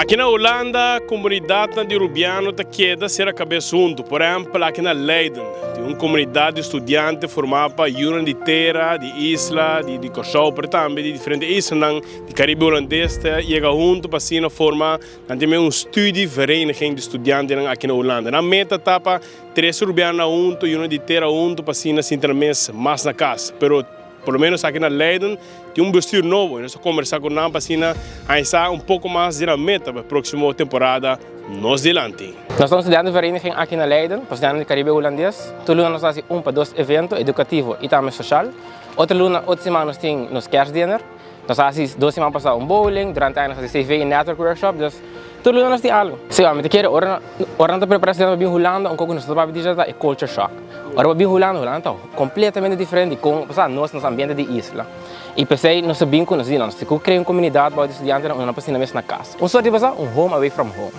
Aki na Hulanda, komunidatnan di Rubiano ta keda sera kabes huntu. Por ehèmpel, aki na Leiden tin un komunidat di studiante formá pa yunan di tera, di isla, di Kòrsou, pero tambe di diferente islanan di Karibe Hulandes ta yega huntu pa asina forma nan tin un studievereniging di studiantenan aki na Hulanda. Nan meta ta pa trese Rubianonan huntu, yunan di tera huntu pa asina sinti nan mes mas na kas. Pero por lo menos aki na Leiden tin un bestuur nobo y nos ta combersa cu nan pa asina haña sa un poco mas di nan meta pa e proximo temporada nos dilanti. Nos ta un studiantenvereniging aki na Leiden pa studiantenan di Caribe Hulandes. Tur luna nos ta haci un pa dos evento educativo y tambe social. Otro luna, otro siman nos tin nos kerstdinner. Nos a haci dos siman pasa un bowling, durante aña nos a haci CV y network workshop, dus tur luna nos tin algo. Si, mi ta kere ora ora nan ta prepara studiantenan pa bin Hulanda un kos ku nos ta papia di ta e culture shock. Ora bo bin Hulanda, Hulanda ta completamente diferente di kon pasá nos nos ambiente di isla. I p'esei nos ta bin ku nos di nos tin ku krea un komunidat bou di studiantenan unda nan por sinta mes na kas. Un sort di pasá un home away from home.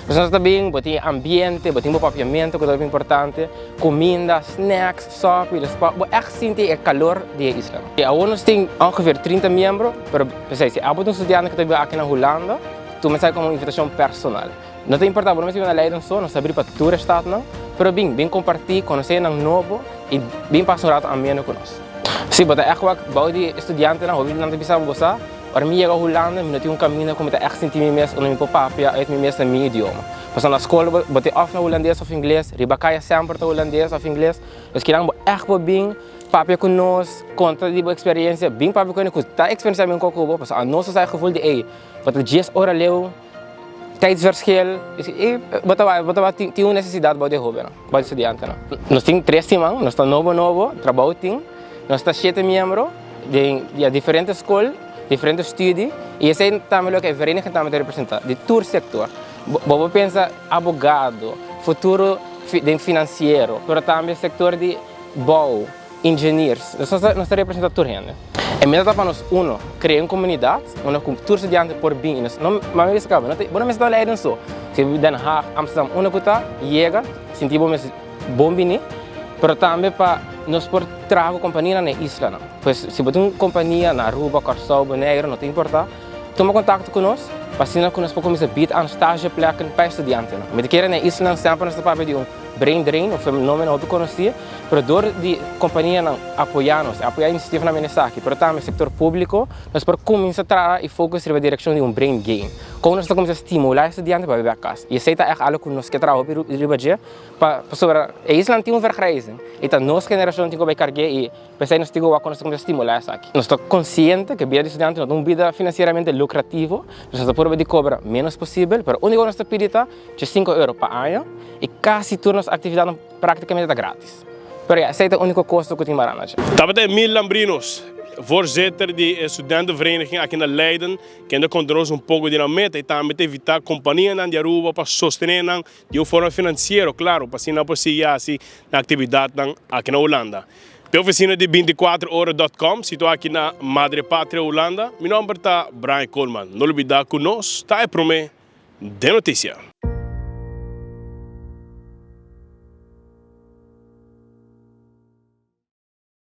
Nos nos ta bin, bo tin e ambiente, bo tin bo papiamentu ku ta hopi importante, kuminda, snacks, sòpi, dus pa bo ègt sinti e kalor di e isla. I awor nos tin ongeveer 30 miembro, pero p'esei si abo ta un studiante ku ta biba aki na Hulanda, tuma esaki komo un invitashon personal. No ta importá, bo no mester biba na Leiden so, nos ta abrí pa tur e stadnan, pero bin, bin kompartí, konosé nan nobo i bin pasa un rato ameno ku nos. Si bo ta ègt wak bou di e studiantenan, hopi di nan ta bisa bo, bo sa, ora mi yega Hulanda mi no tin un kaminda ku mi ta ègt sinti mi mes unda mi por papia uit mi mes na mi idioma. Pasobra na skol bo tin òf na hulandes òf ingles, riba kaya semper ta hulandes òf ingles, dus kinan bo ègt por bin papia ku nos, konta di bo eksperensia, bin papia ku hende ku ta eksperensiá mi un koko ku bo, pasobra anos ta sa e gevoel di ey, bo ta dies ora leu. Tijdsverschil, i bo ta bo ta tin un nesesidat bou di e hobennan, bou di studiantenan. Nos tin tres siman, nos ta nobo nobo, trabou tin, nos ta shete miembro den ya diferente skol, diferente studi, i esei tambe loke e vereniging tambe ta representá, di tur sektor. Bo por pensa abogado, futuro den finansiero, pero tambe sektor di bou. Ingeniers, nos ta nos ta representa tur hende. E meta ta pa nos uno, crea un comunidad unda cu tur studiante por bin y nos no mami bisa caba, no ta bo no mester ta Leiden so, si bo Den Haag, Amsterdam, unda cu ta, yega, sinti bo mes bon bini, pero tambe pa nos por traha cu companianan na e islanan. Pues si bo tin un compania na Aruba, Corsou, Bonaire, no ta importa, tuma contacto cu nos pa asina cu nos por cuminsa bied aan stageplekken pa e studiantenan. Mi ta kere na e islanan semper nos ta papia di un brain drain, un fenomeno hopi conoci. Pero dor di kompanianan apoyá nos, apoyá inisiativanan manera esaki, pero tambe sektor públiko, nos por kuminsá traha i focus riba direkshon di un brain gain. Kon nos ta kuminsá stimulá e studiante pa bai bèk kas. I esei ta ègt algu ku nos ke traha hopi riba dje, pa pasobra e islanan tin un vergrijzing i ta nos generashon tin ku bai karg'é i p'esei nos tin ku wak kon nos ta kuminsá stimulá esaki. Nos ta konsiente ku e bida di studiante no ta un bida finansieramente lukrativo, nos ta purba di kobra ménos posibel, pero úniko ku nos ta pidi ta 5 euro pa aña i kasi tur nos aktividatnan. Práktikamente ta grátis. Pero ya, esei ta e úniko kosto ku tin mará na dje. Tabata Emil Lambrinos, voorzitter di e studentenvereniging aki na Leiden, kende konta nos un poko di nan meta i tambe ta invitá kompanianan di Aruba pa sostené nan di un forma finansiero, klaro, pa asina nan por sigui hasi nan aktividatnan aki na Hulanda. P'e ofisina di 24 ora dot com, situá aki na Madre Patria, Hulanda. Mi nòmber ta Brian Koolman. No lubidá ku nos ta e promé den notisia.